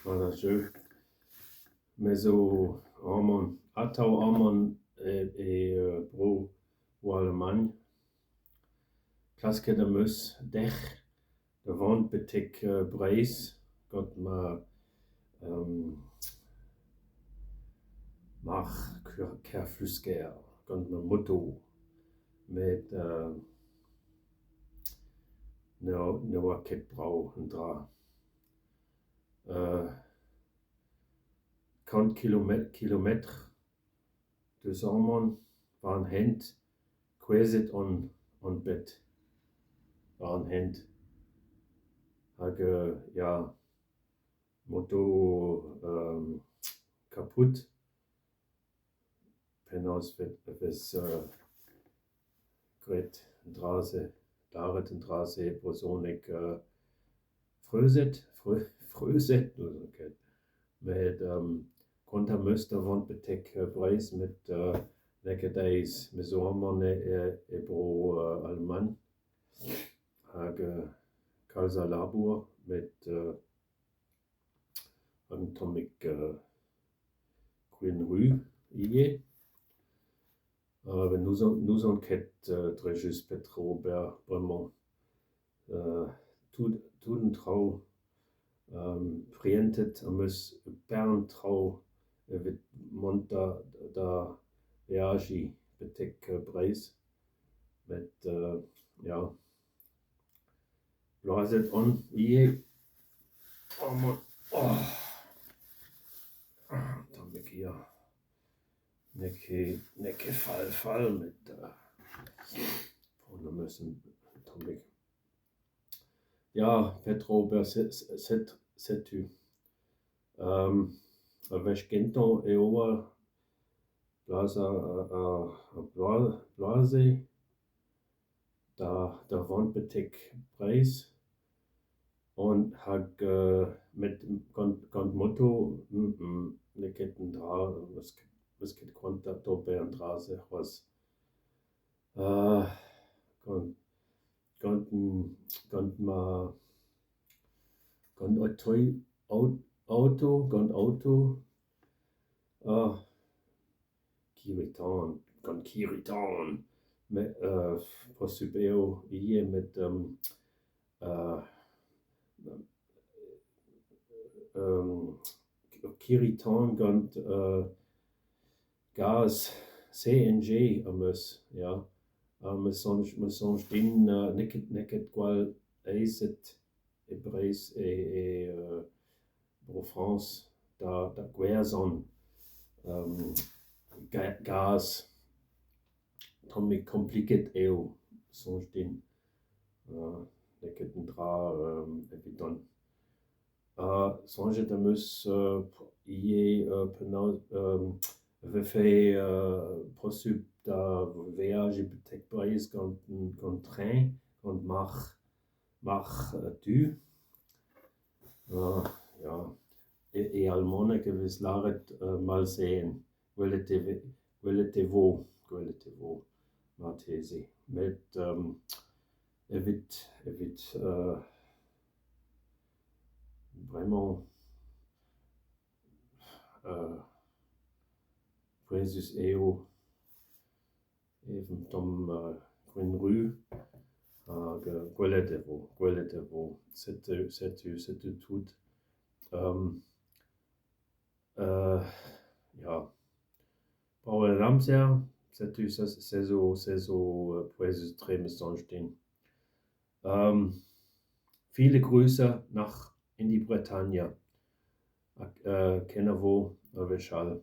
Mat ar jeu. Me zo amañ, atav amañ e Bro-Alamagn. Klasket am eus dec'h da vont betek Breizh gant ma marc'h keflusker, gant ma moto met ne oa ket brav an dra. Kant kilometr deus amañ war an hent, kouezhet on bet war an hent hag ya, moto kapout. Penaos e vez graet an dra-se, lâret an dra-se e brezhoneg freuzet, freuzet n'ouzon ket. Met c'hoant am eus da vont betek Breizh met n'eo ket aes. Me zo amañ e Bro-Alamagn hag kalz a labour met un tammig gwin ruz ivez. N'ouzon ket dre just petra ober bremañ. Tout an traoù prientet am eus ur bern traoù evit mont da veajiñ betek Breizh met ya, gloazet on ivez amañ tammig ya. N'eo ket fall-fall met poan am eus un tammig. Ya, petra ober setu. Ar wech gentañ e oa bloaz ar bloaz-se da vont betek Breizh hag met gant moto n'eo ket un dra, 'meus ket c'hoant d'ober an dra-se c'hoazh. Gant gant ma gant aoto gant aoto kirri-tan gant kirri-tan met posupl eo ivez met kirri-tan gant gaz CNG am eus ya ha ma soñj din n'eo ket n'eo ket gwall aezet e Breizh e Bro-Frañs da gwerzhañ gaz. Tammig kompliket eo soñj din. N'eo ket un dra evidon. Soñjet am eus ivez penaos e vefe posupl da veajiñ betek Breizh gant tren, gant marc'h marc'h-du. Ya, e almaneg e vez lâret mal sehen, gwelet e vez gwelet e vo, gwelet e vo marteze. Met evit evit bremañ pouezus eo un tamm gwin ruz hag gwelet e vo, gwelet e vo. Setu setu setu tout. Ya, brav eo an amzer, setu se zo se zo pouezus-tre ma soñj din. Viele Grüße nach in die Bretagne. Kenavo a wechall.